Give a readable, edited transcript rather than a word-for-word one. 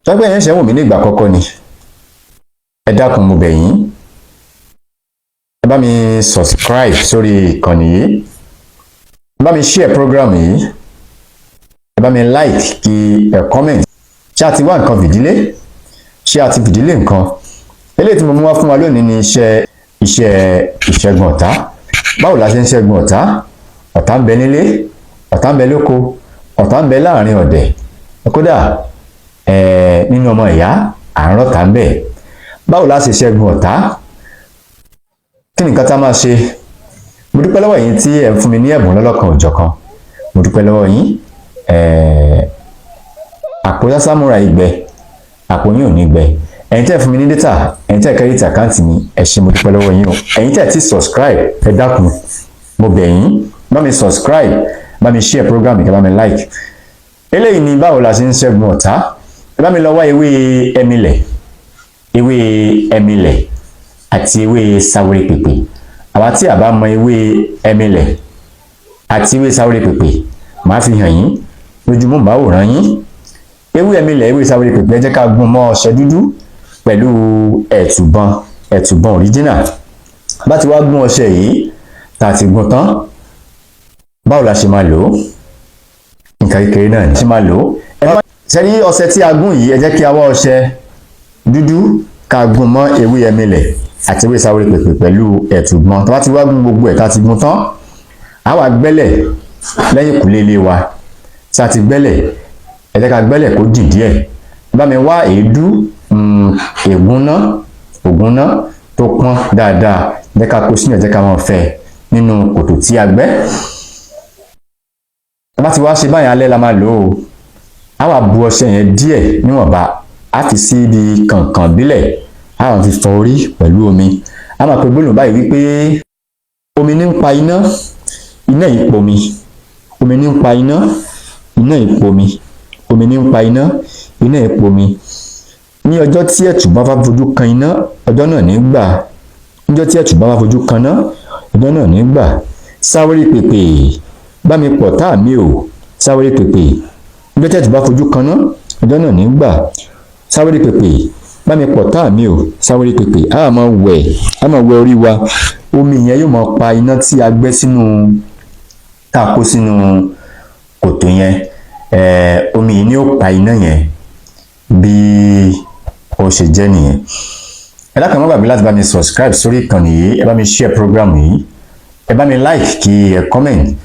Tọ́pẹ́ yẹn ṣe wò mí ní ìgbà àkọ́kọ́ ni, ẹ dákun, mo bẹ̀ yín, ẹ bá mi subscribe sórí ìkànnì yìí, ẹ bá mi share program yìí, ẹ bá mi like, kí ẹ comment. Ṣé a ti wá nǹkan fìdílé? Ṣé a ti fìdílé nǹkan? Eléyìí tí mo mú wá fún wa lónìí ni iṣẹ́ ìṣẹ́gun ọ̀tá. Báwo la ṣe ń ṣẹ́gun ọ̀tá? Ọ̀tá ń bẹ nílé, ọ̀tá ń bẹ lóko, ọ̀tá ń bẹ láàrin ọ̀dẹ̀, kódà nínú ọmọ ìyá àárọ̀ tá ń bẹ. Báwo la ṣe ṣẹ́gun ọ̀tá? Kí ni nǹkan tá a máa ṣe? Mo dúpẹ́ lọ́wọ́ yín tí ẹ̀ ń fún mi ní ẹ̀bùn lọ́lọ́kan òjọ̀kan. Mo dúpẹ́ lọ́wọ́ yín. Àpò sásámúra ìgbẹ́, àpò yín ò ní gbẹ. Ẹ̀yin tẹ́ fún mi ní data, ẹ̀yin tẹ́ credit account mi, ẹ ṣé, mo dúpẹ́ lọ́wọ́ yín o. Ẹ̀yin tẹ́ ti subscribe, ẹ dákun, mo bẹ̀ yín, bá mi subscribe, bá mi share program, kẹ́ bá mi like. Eléyìí ni báwo la ṣe ń ṣẹ́gun ọ̀tá. Ẹ bá mi lọ wá ewé ẹmilẹ̀, ewé ẹmilẹ̀ àti ewé sáwéré pèpè. Àwa tí a bá mọ ewé ẹmilẹ̀ àti ewé sáwéré pèpè, màá fi hàn yín lójúmọ́ báwòrán yín. Ewé ẹmilẹ̀, ewé sáwéré pèpè, ẹ jẹ́ ká gún mọ́ ọṣẹ dúdú pẹ̀lú ẹ̀tùbọ̀n, ẹ̀tùbọ̀n original. Bá ti wá gún ọṣẹ yìí, tá a ti gún tán, báwo la ṣe máa lò ó? Nǹkan kékeré náà ní ṣe máa lò ó. Ẹ má ṣe ní ọṣẹ tí a gún yìí, ẹ jẹ́ kí a wá ọṣẹ dúdú ká gún mọ́ ewé ẹmilẹ̀ àti ewé sáwéré pèpè pẹ̀lú ẹ̀tùbọ̀n. Tó bá ti wá gún gbogbo ẹ̀ tá a ti gún tán, a wá gbẹ́lẹ̀ lẹ́yìn kùlé ilé wa. Tí a ti gbẹ́lẹ̀, ẹ jẹ́ ká gbẹ́lẹ̀ kó jìn díẹ̀. Bá mi wá èédú ègúnná, ògúnná tó pọ́n dáadáa, jẹ́ ká kó sínú ẹ̀, jẹ́ ká máa fẹ́ nínú kòtò tí a gbẹ́. Tá bá ti wá ṣe báyìí, alẹ́ la máa lò ó. A wá bu ọṣẹ yẹn díẹ̀ níwọ̀nba, a fi sí ibi kànkàn bílẹ̀, a wá fi fọ orí pẹ̀lú omi. A máa pe gbólóhùn báyìí wípé: omi ní ń pa iná, iná ìpomi. Omi ní ń pa iná, iná ìpomi. Omi ní ń pa iná, iná ìpomi. Ní ọjọ́ tí ẹ̀tù bá bá fojú kan iná, ọjọ́ náà ní gbà. Níjọ́ tí ẹ̀tù bá bá fojú kan iná, ọjọ́ náà ní gbà. Sáwérí pèpè, bá mi pọ̀ tá mi ò. Sáwérí pèpè, níjọ́ tí ẹ̀tù bá fojú kan iná, ọjọ́ náà ní gbà. Sáwérí pèpè, bá mi pọ̀ tá mi ò. Sáwérí pèpè. A máa wẹ̀, a máa wẹ̀ orí wa. Omi yẹn yóò máa pa iná tí a gbẹ́ sínú, tá a kó sínú kòtò yẹn. Omi yìí ni ó pa iná yẹn. Bí ó ṣe jẹ́ nìyẹn. Ẹ dákun, má gbàgbé láti bá mi subscribe sórí ìkànnì yìí, ẹ bá mi share program yìí, ẹ bá mi like, kí ẹ comment.